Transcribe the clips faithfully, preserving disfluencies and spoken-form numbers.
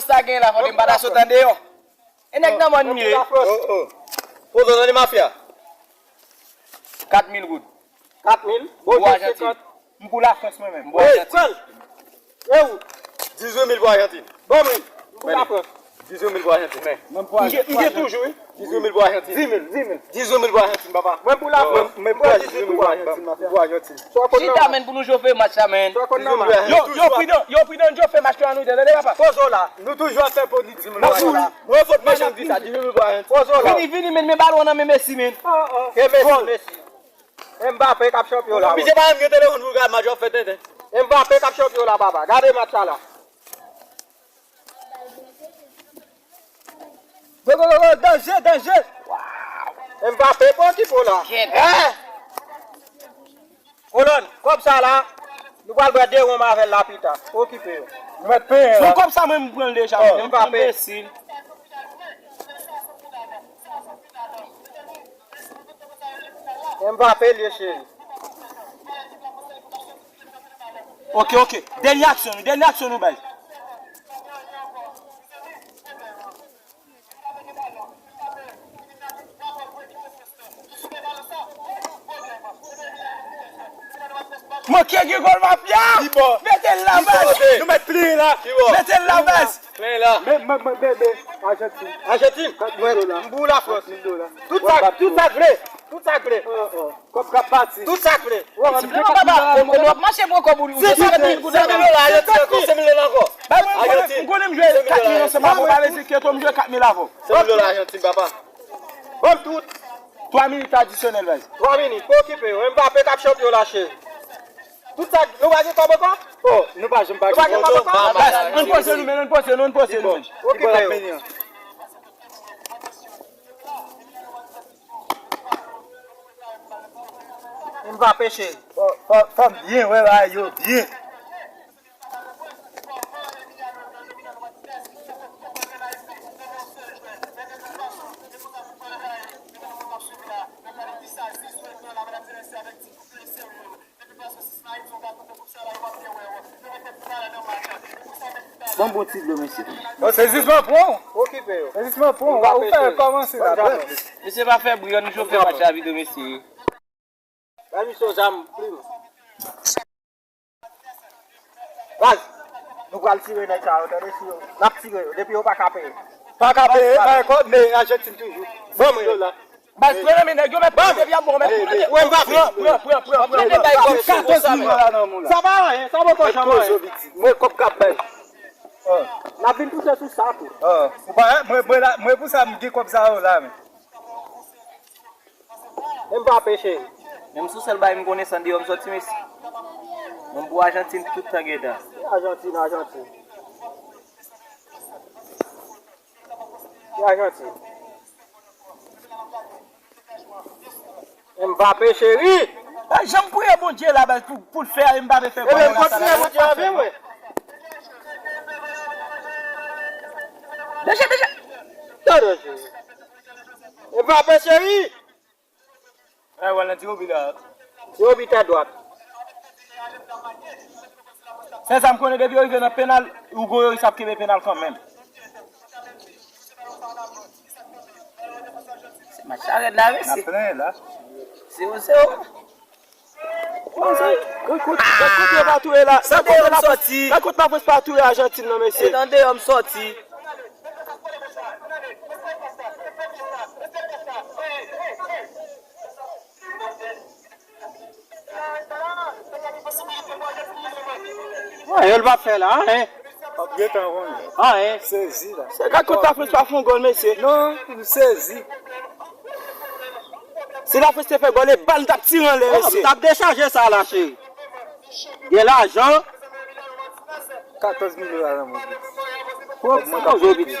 Lafrans sa gen la, fò m pa ta sot andeyò. E nèg nan mòn m ye. Oh, oh. Pozo nan li mafya. Kat mil goud. Kat mil? Bon, senkant. M pou Lafrans mwen menm. M pou Ajantin. Pran l. E ou? Dizuit mil pou Ajantin. Ban mwen. M pou Lafrans. Dizuit mil pou Ajantin, men. M gen toujou, wi. Dizuit mil pou Ajantin. Dis mil, dis mil. Dizuit mil pou Ajantin, papa. Mwen pou Lafrans. Mwen pran dizuit mil pou Ajantin, mafya. Pou Ajantin. Chita, men, pou nou chofe match la, men. Yo, yo pridan, yo pridan, chofe match la, nou tande, papa. Pozo la. Nou toujou ap fè politik. Mwen fout machan di sa, dizuit mil pou Ajantin. Pozo la. Vini, vini, men, men balon nan men Messi, men. Ke Messi, Messi. Mbappé k ap chanpyon la. Misye pa menm gen telefòn pou l gade match, w ap fè tenten. Mbappé k ap chanpyon la, papa. Gade match la la. Go, go, go, go, danje, danje. Mbappé pa okipe w la. Shit. Eh! Kolòn, kòb sa la, nou pral bwè de wonm avè l la pita. Okipe yo. Nou mèt penyen la. Bon, kòb sa mwen m pran l deja. Oh. Mbappé. Enbesil. Mbappé l ye, cheri. Ok, ok. Dènye aksyon nou, dènye aksyon nou bay. Manke gen gòl mafya! Mete l la baz! Nou mèt pliye la! Mete l la baz! Plen la. Men, men, men, men, men, Ajantin. Ajantin? Kat mil dola. M pou Lafrans. Kat mil dola. Tout sa, tout sa k vle. Tout sa k vle. Oh, oh. Kòb k ap pati. Tout sa k vle. Ti papa, nou ap mache pran kòb ou. Senkant mil goud. Senk mil dola, Ajantin ankò. Senk mil dola ankò. Ba mwen, m konnen, m konnen m jwe kat mil ansanm avè w. Pa vle di ke to m jwe kat mil avè w. Senk mil dola, Ajantin, papa. Ban m tout. Twa minit adisyonèl, baz. Twa minit, pa okipe yo. Mbappé k ap chanpyon la, cheri. Tout sa, nou pa gen kòb ankò? Oh, nou pa janm pa gen kòb. Nou pa gen kòb ankò? Ann poze nou, men, ann poze nou, ann poze nou, men. Okipe yo. Mbappé, cheri. Fò, fò, fò m byen wè bagay yo byen. Ban m bon ti dlo, mesye. Yo, se jis mwen pran w. Okipe yo. Se jis mwen pran w. Ou fè kòmanse la. Mesye pa fè bri, ann chofe match la pito, mesye. Bay misye yon zam, plim. Baz, nou pral tire nèg sa yo, tande si yo. N ap tire yo, depi yo pa ka peye. Pa ka peye, pa ka, men Ajantin toujou. Ban mwen yo la. Baz, pran nan men nèg yo, men pran depi ap bon, men pran. Pran, pran, pran, pran, pran. Katòz mil dola nan men w la. Sa pa anyen, sa poko janm anyen. Mwen kòb k ap bay. N ap vin touche sou sa tou. Mwen, mwen, mwen pou sa m gen kòb sa yo la, men. Mbappé, cheri. Menm sou sèl bagay m konnen, se andeyò m sòti, mesye. Mwen pou Ajantin tout tan gentan. Ajantin, Ajantin. Ki Ajantin? Mbappé cheri. Pa janm priye Bondye la baz pou, pou l fè a, Mbappé fè gòl. Ebyen, kontinye Bondye avè mwen. Deje, deje. Tande cheri. Mbappé cheri. Ay, wè nan ti Robi la. Ti Robi tèt dwat. Sèl sa m konnen, depi yo rive nan penal, Hugo Lloris ap kenbe penal kanmenm. Se match la rèd la, mesye. N ap plenyen la. Zewo zewo. Gad kote, gad kote yo pa touye la. Gad kote la Frans, gad kote la Frans pa touye Ajantin nan, mesye. E nan deyò m sòti. Anyen l p ap fè la, anyen. W ap gentan konnen. Anyen. Sezi la. Se gad kote Lafrans pa fè yon gòl, mesye. Non, m sezi. Si Lafrans te fè gòl, e bal n t ap tire anlè, mesye. M t ap dechaje sa la, cheri. Gen lajan. Katòz mil dola nan men w, piti. Poze w, piti.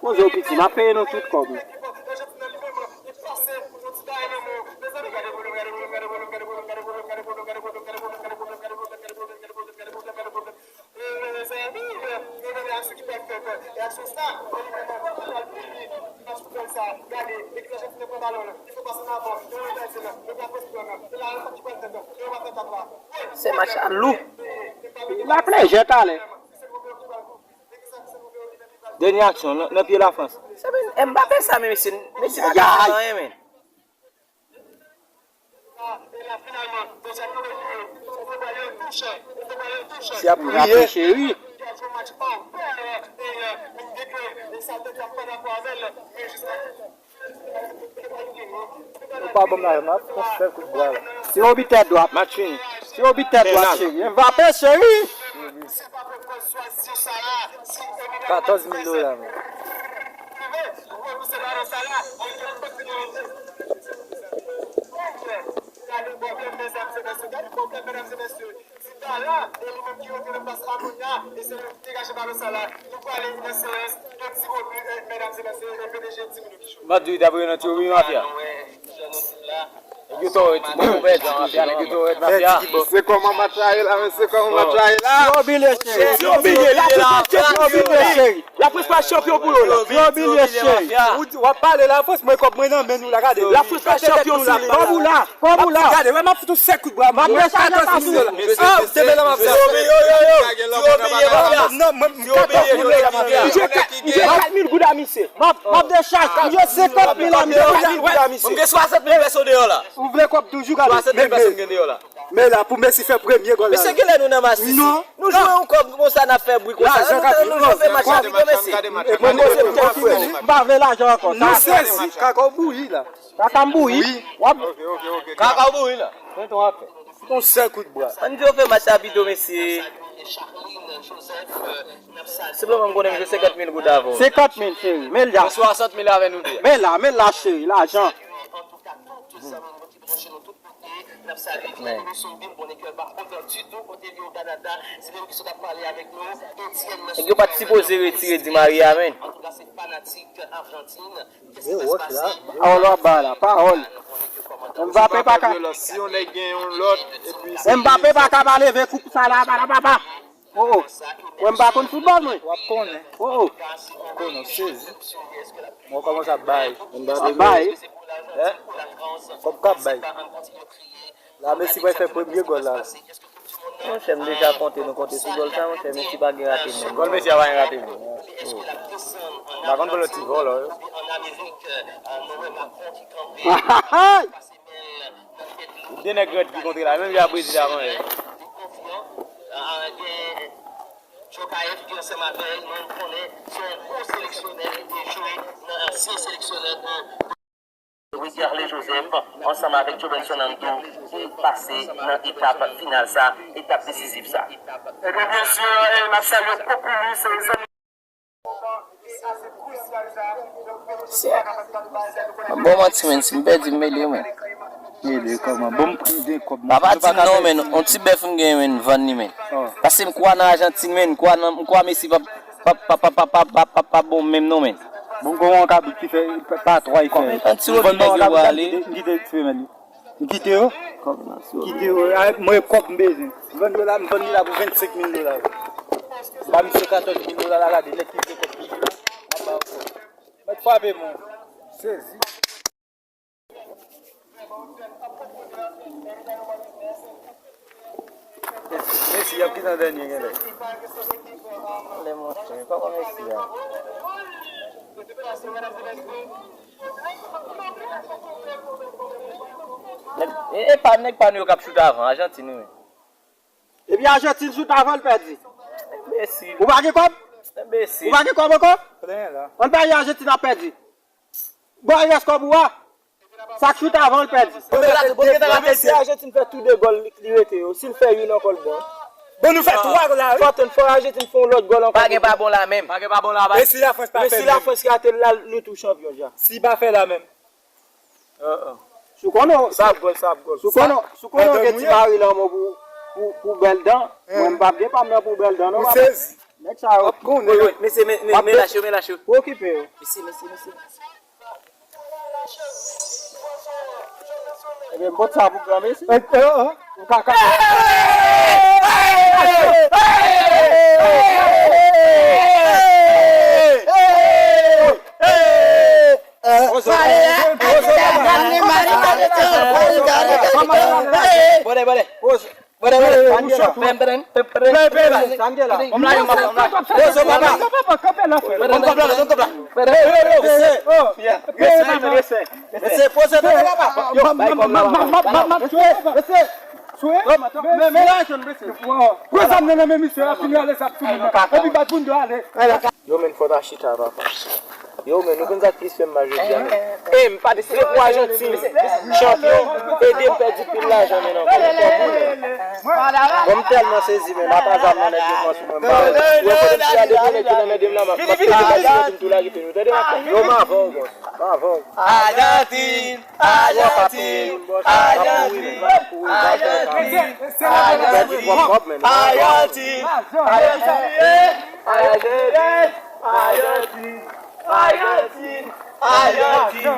Poze w, piti. M ap peye nou tout kòb nou. Se match la lou. L ap lejè talè. Dènye aksyon nan, nan pye Lafrans. Se men Mbappé sa, men mesye, mesye pa ka fè anyen, men. Si ap priye. Mbappé cheri. Ou pa ban m lajan, m ap pran sèl kout bwa la. Si w bit tèt dwat, match fini. Si w bit tèt dwat, cheri. Mbappé, cheri. Katòz mil dola, men. M ap di w, dapre nan teori mafya. Nèg yo twò rèd, nèg yo twò rèd mafya. Se kòman match la ye la, men se kòman match la ye la. Ti Robilè cheri. Ti Robilè, Lafrans pa chanpyon pou yo la. Ti Robilè cheri. Ou di, w ap pale la, Lafrans, mwen kòb mwen nan men nou la, gade. Lafrans pa chanpyon sou li. Kòb ou la. Kòb ou la. Gade, wè, m ap fout ou sèk kout bwa. M ap dechaje sa sou ou. Ah, se bèl la m ap fè. Yo, yo, yo, yo. Ti Robilè mafya. Non, mwen, m katòz mil dola. M jwe kat, m jwe kat mil goud a misye. M ap, m ap dechaje. M jwe senkant mil a misye. M jwe kat mil goud a misye. M gen swasant mil pèsòn deyò la. Ou vle kòb toujou, gade. Swasant mil pèsòn gen deyò la. Men la, pou Messi fè premye gòl la. Mesye, kilè nou nan match isit? Non. Nou jwe yon kòb konsa, n ap fè bri konsa. Nou, nou jwe fè match la pito, mesye. E pou Messi, m pa vle lajan ankò. Nou sezi, kaka w bouyi la. Kaka m bouyi? Wi. W ap... Kaka w bouyi la. Mwen tou ap fè. Yon sèl kout bwa. Ann di yo fè match la pito, mesye. Senpleman m konnen m jwe senkant mil goud avè w. Senkant mil, cheri. Men l la. Swasant mil avè nou de. Men la, men la, cheri, lajan. Nèg yo pa t sipoze retire Di Maria, men. Gwo wòch la. Pawòl w ap bay la, pawòl. Mbappé pa ka. Si yon nèg gen yon lòt, epi se Mbappé pa ka ba leve koup sa la, ba la, papa. Oh, oh. Mwen m pa konn foutbòl, mwen. W ap konnen. Oh, oh. Konnen, sezi. Mwen kòmanse ap bay. Mbappé bay. Hein? Kòb k ap bay. La, Messi pral fè premye gòl la. Monchè, m deja konte, nou konte sou gòl sa, monchè, Messi pa gen rate menm. Gòl Messi a pa gen rate menm. M pa konn pou lòt ti vòlò yo. De nèg rèd ki kontre la, menm jan Brezil avan yo. Djokayèf ki ansanm avè l, nou konnen se yon gwo seleksyonè, li te jwe nan ansyen seleksyonè de Wilderley Joseph, ansanm avèk Jobenson Andou, ki pase nan etap final sa, etap desizif sa. Ebyen, byen si, e, n ap salye Popoulis, zanmi. Bon, manti, men, si m pèdi, m mele, men. Mele, kòman? Bon, m pran de kòb, men. Papa di m non, men, on ti bèf m gen, men, vann li, men. Oh. Paske m kwè nan Ajantin, men, m kwè nan, m kwè Messi pa, pa, pa bon menm non, men. Bon, gon yon kabrit ki fè, pa, pa twa, li fè. Kòman, yon ti Rodri nèg yo prale. M kite, m kite eksperimante li. M kite yo. Kòb nan sou. Kite yo. A, mwen, kòb m bezwen. M vann yo la, m vann li la pou vennsenk mil dola. M ba misye katòz mil dola la, gade, nèg ki vle kòb toujou la, m ap ba yo kòb. Mèt frape, mwen. Sezi. Mesi, y ap kite an dènye genlè. Lè monchè, pa konn mesi a. Nèg, e, e pa nèg pa nou yo k ap choute avan, Ajantin, wi. Epi Ajantin choute avan, l pèdi. Enbesil. Ou pa gen kòb? Enbesil. Ou pa gen kòb ankò? Plen la. Ann pèdi, Ajantin ap pèdi. Bon, rès kòb ou a. Sa k choute avan, l pèdi. Bon, men la, bon, men la, men si Ajantin fè tou de gòl li, li rete yo, si l fè youn ankò, l bon. Bon, nou fè twa la, wi. Fò tann, fò Ajantin fè yon lòt gòl ankò. Pa gen pa bon la menm. Pa gen pa bon la, men si Lafrans pa fè menm. Men si Lafrans rate l la, nou tou chanpyon ja. Si pa fè la menm. Sou konnen w, sa ap gòl, sa ap gòl. Sou konnen w, sou konnen w gen ti mari lanmò pou, pou, pou bèl dan. Mwen, m p ap gen pa m nan pou bèl dan, non, papa. Nèg sa yo. Mesye, men, men, men lache yo, men lache yo. Pou okipe yo. Mesye, mesye, mesye. Ebyen, m pot sa pou gran mesye. Ou ka, ka. Bole, bole. Bole, bole. Poze, papa. Mesye, poze, papa. Yo, bay kòb la, papa. Mesye, men, men lajan, mesye. Gwo zam nan men misye, la fini ale, sa ap fini. Epi bat moun do ale. Yo, men, fò ta chita, papa. Yo, men, nou konn sa k plis fè m mal jodi a, men. E, m pa deside pou Ajantin chanpyon, ede m pèdi pil lajan, men, nan kòb, kòb, men. Bon, m tèlman sezi, men, m ap a zam nan nèg yo pran sou mwen, m pa wè. Ou wè, kote m chita, depi nèg yo nan mède m la, m ap, m ap pete bal sou yo, m tou lage teni, tande, m ap fè. Yo, m avè w, bòs. M avè w. Ajantin, Ajantin, Ajantin, Ajantin, Ajantin, Ajantin, Ajantin, Ajantin, Ajantin,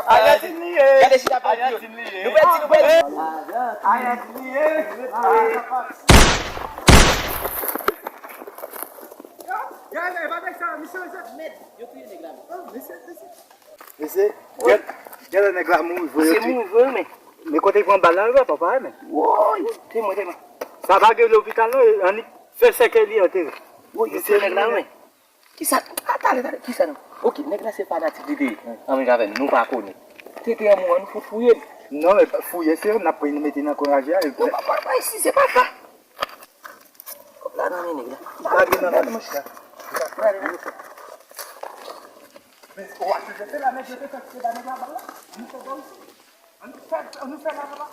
Ajantin li ye. Gade chita pèdi yo. Nou pèdi, nou pèdi. Ajantin li ye. Gade, pa fè sa, misye, mesye. Mèd, yo touye nèg la. Mesye, mesye. Mesye, gèt, gèt nèg la mouri vre, yo mouri vre, men. Men kote l pran bal la, yo pa pa, men. Woy, te mwen, te mwen. Sa pa gen lopital, non, annik fè sèkèy li antere. Woy, yo touye nèg la, men. Kisa? A, tale, tale, kisa non? Oke, nèg la se fanatik li te ye. Anmenm avè nou, nou pa konnen. Te te an mou, an nou fout fouye l. Non, men fouye, se yo n ap pran, nou mete nan kouraje a, epi. Non, pa, pa, pa isi, se pa sa. Kòb la nan men nèg la. Li pa gen nan men mwen, chita. Men, ou a chita, se la nèg yo te fè, se la nèg la bal la. Nou fè bal isi. An nou fè, an nou fè la, la.